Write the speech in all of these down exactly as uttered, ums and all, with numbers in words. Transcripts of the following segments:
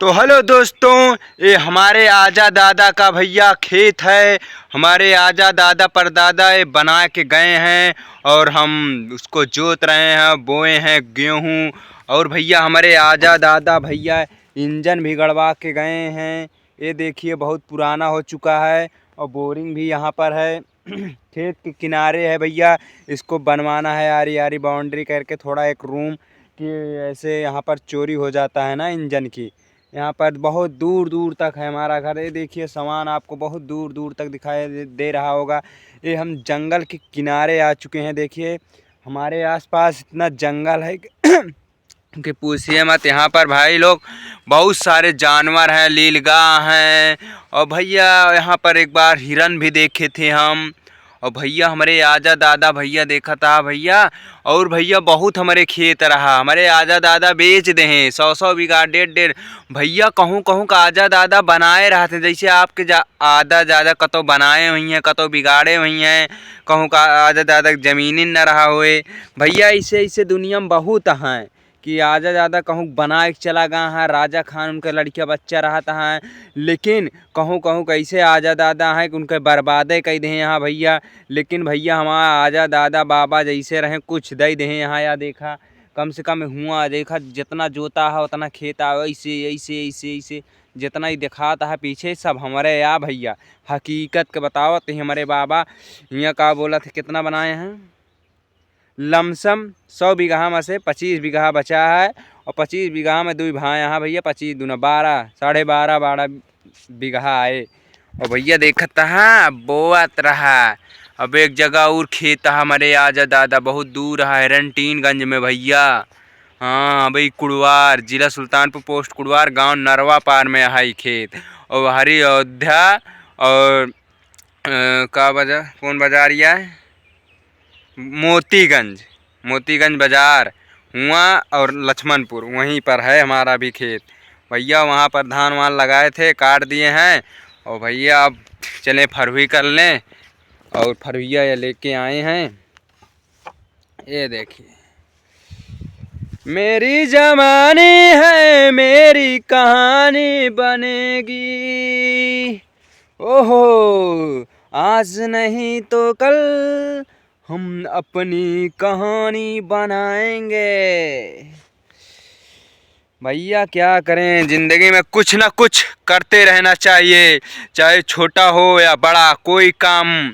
तो हेलो दोस्तों, ये हमारे आजा दादा का भैया खेत है। हमारे आजा दादा परदादा ये बना के गए हैं और हम उसको जोत रहे हैं, बोए हैं गेहूँ। और भैया हमारे आजा दादा भैया इंजन भी गड़वा के गए हैं। ये देखिए बहुत पुराना हो चुका है और बोरिंग भी यहाँ पर है। खेत के किनारे है भैया, इसको बनवाना है आरी आरी बाउंड्री करके थोड़ा एक रूम कि ऐसे यहाँ पर चोरी हो जाता है ना इंजन की। यहाँ पर बहुत दूर दूर तक है हमारा घर। ये देखिए सामान आपको बहुत दूर दूर तक दिखाई दे, दे रहा होगा। ये हम जंगल के किनारे आ चुके हैं। देखिए हमारे आसपास इतना जंगल है कि कि पूछिए मत। यहाँ पर भाई लोग बहुत सारे जानवर हैं, लीलगाय हैं और भैया यहाँ पर एक बार हिरन भी देखे थे हम। और भैया हमारे आजा दादा भैया देखा था भैया। और भैया बहुत हमारे खेत रहा, हमारे आजा दादा बेच दे हैं सौ सौ बीघा, डेढ़ डेढ़। भैया कहूँ कहूँ का आजा दादा बनाए रहते हैं, जैसे आपके जा आदा दादा कतो बनाए हुई हैं, कतो बिगाड़े हुई हैं, कहूँ का आजा दादा जमीन ही न रहा होए। भैया ऐसे ऐसे दुनिया में बहुत हैं कि आजा दादा कहूँ बनाए के चला गया है, राजा खान उनके लड़किया बच्चा रहता है, लेकिन कहूँ कहूँ कैसे आजा दादा हैं कि उनके बर्बादे कर दे यहाँ भैया। लेकिन भैया हमारा आजा दादा बाबा जैसे रहे कुछ दे दे यहाँ। या देखा कम से कम हुआ देखा जितना जोता है उतना खेत आवे, ऐसे ऐसे ऐसे ऐसे जितना ही दिखाता है पीछे सब हमारे या भैया। हकीकत के बतावत ही हमारे बाबा यहाँ का बोला थे कितना बनाए हैं। लमसम सौ बीघा में से पच्चीस बीघा बचा है और पच्चीस बीघा में दुई भाई यहाँ भैया, पच्चीस दूना बारह, साढ़े बारह, बारह बीघा आए। और भैया देखत हा बोआत रहा। अब एक जगह और खेत हा हमारे आजा दादा बहुत दूर है रंटीनगंज में भैया। हाँ भाई कुड़वार, जिला सुल्तानपुर, पोस्ट कुड़वार, गांव नरवा पार में है खेत। और हरी अयोध्या और अ, का बाजार, कौन बाजार या है? मोतीगंज, मोतीगंज बाजार हुआ और लक्ष्मणपुर वहीं पर है हमारा भी खेत। भैया वहाँ पर धान वान लगाए थे, काट दिए हैं। और भैया अब चले फरहुई कर लें। और फरहुइया ये लेके आए हैं, ये देखिए। मेरी जवानी है, मेरी कहानी बनेगी। ओहो, आज नहीं तो कल हम अपनी कहानी बनाएंगे। भैया क्या करें, जिंदगी में कुछ ना कुछ करते रहना चाहिए, चाहे छोटा हो या बड़ा, कोई काम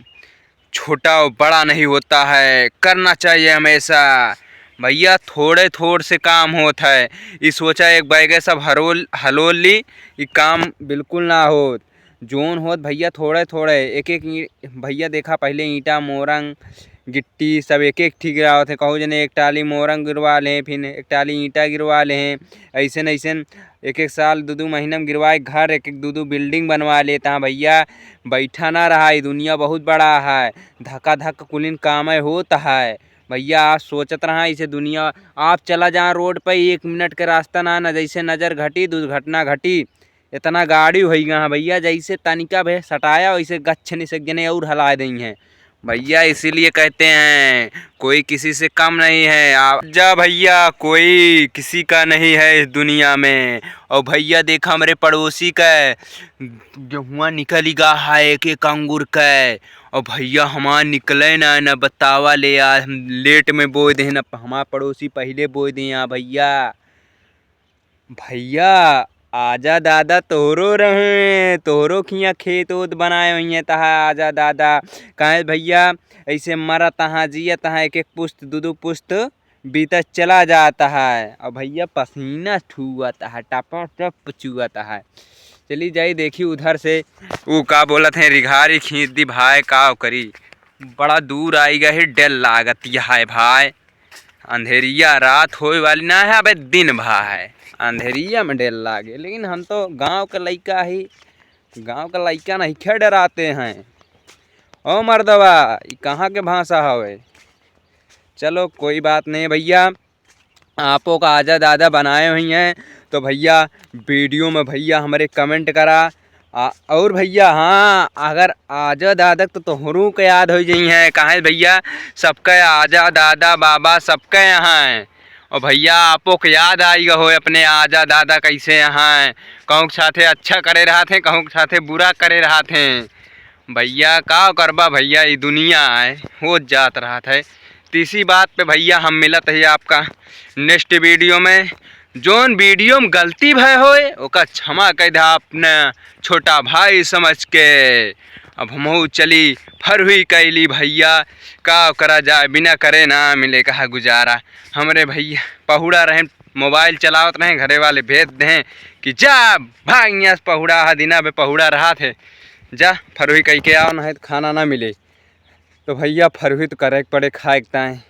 छोटा और बड़ा नहीं होता है, करना चाहिए हमेशा। भैया थोड़े थोड़ से काम होत है। ई सोचा एक बैगे सब हरोल हलोल ली, ई काम बिल्कुल ना होत। जोन होत भैया थोड़े थोड़े एक एक ईं-, भैया देखा पहले ईंटा मोरंग गिट्टी सब एक एक ठी गिरावत है। कहू जने एक टाली मोरंग गिरवा ले, फिर एक टाली ईंटा गिरवा ले, ऐसे न ऐसे एक एक साल दो दो महीना में गिरवाए घर एक एक दो दो बिल्डिंग बनवा लेता है भैया। बैठा ना रहा, ये दुनिया बहुत बड़ा है, धक्का धक्का कुलिन कामे होत है। भैया आप सोचत रहा इसे दुनिया, आप चला जा रोड पे, एक मिनट के रास्ता ना, ना जैसे नजर घटी दुर्घटना घटी। इतना गाड़ी होइ गया है भैया, जैसे तनिका भे सटाया वैसे गच्छ निसक जने और हला देई हैं भैया। इसीलिए कहते हैं कोई किसी से कम नहीं है। आप जा भैया, कोई किसी का नहीं है इस दुनिया में। और भैया देखा हमरे पड़ोसी का गेहुआ निकल गा है एक एक अंगूर का। और भैया हमार निकले ना, ना बतावा ले यार, हम लेट में बोए दे ना, हमार पड़ोसी पहले बोए दे यहाँ भैया। भैया आजा दादा तोहरो रहे, तोहरो खिया खेत ओत बनाए हुई है तहा आजा दादा। काहे भैया ऐसे मरा तहा जिया तहा एक एक पुस्त दो दो पुस्त बीतत चला जाता है। और भैया पसीना छुअत है, टपा टप चुअत है। चली जाई देखी उधर से। ऊ का बोलत है, रिघारी खींच दी भाई, का करी। बड़ा दूर आई गए, डर लागत यह है भाई। अंधेरिया रात होए वाली ना है, अबे दिन भा है। अंधेरिया में डर लागे, लेकिन हम तो गांव के लइका ही, गांव के लइका नहीं खे डराते हैं। ओ मर्दवा, ई कहाँ के भाषा हवे? चलो कोई बात नहीं भैया, आपो का आजा दादा बनाए हुई हैं तो भैया वीडियो में भैया हमरे कमेंट करा। आ, और भैया हाँ, अगर आजा दादा तो तोहरों के याद हो जाई हैं, काहे भैया सबके आजा दादा बाबा सबके यहाँ हैं। और भइया, आपो के याद आइ गा होय अपने आजा दादा कैसे हैं, कहूँ के साथे अच्छा करे रहत हैं, कहूँ के साथे बुरा करे रहत हैं। भइया, का करबा भइया, ई दुनिया आय, हो जात रहत है। तीसरी बात पे भइया, हम मिलत ही आपका next video में। जौन video में गलती भय होय, ओका क्षमा कइ द्या अपने छोटा भाई समझ के। अब हमहू चली फरहुई कइली भइया, का करा जाए, बिना करे ना मिले कहा गुजारा। हमरे भइया पहुड़ा रहेन, mobile चलावत रहेन, घरे वाले भेज देहें कि जा भाग यहाँ से, पहुड़ा हा दिना बे पहुड़ा रहत है, जा फरहुई कइ के आओ, नहीं तो खाना ना मिले। तो भइया फरहुई तो करे के पड़े खाए के ताए।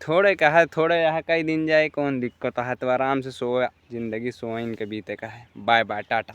थोड़े कहा, थोड़े यहाँ कई दिन जाए, कौन दिक्कत है, तो आराम से सोया, जिंदगी सोइन के बीते का है। Bye bye, टाटा।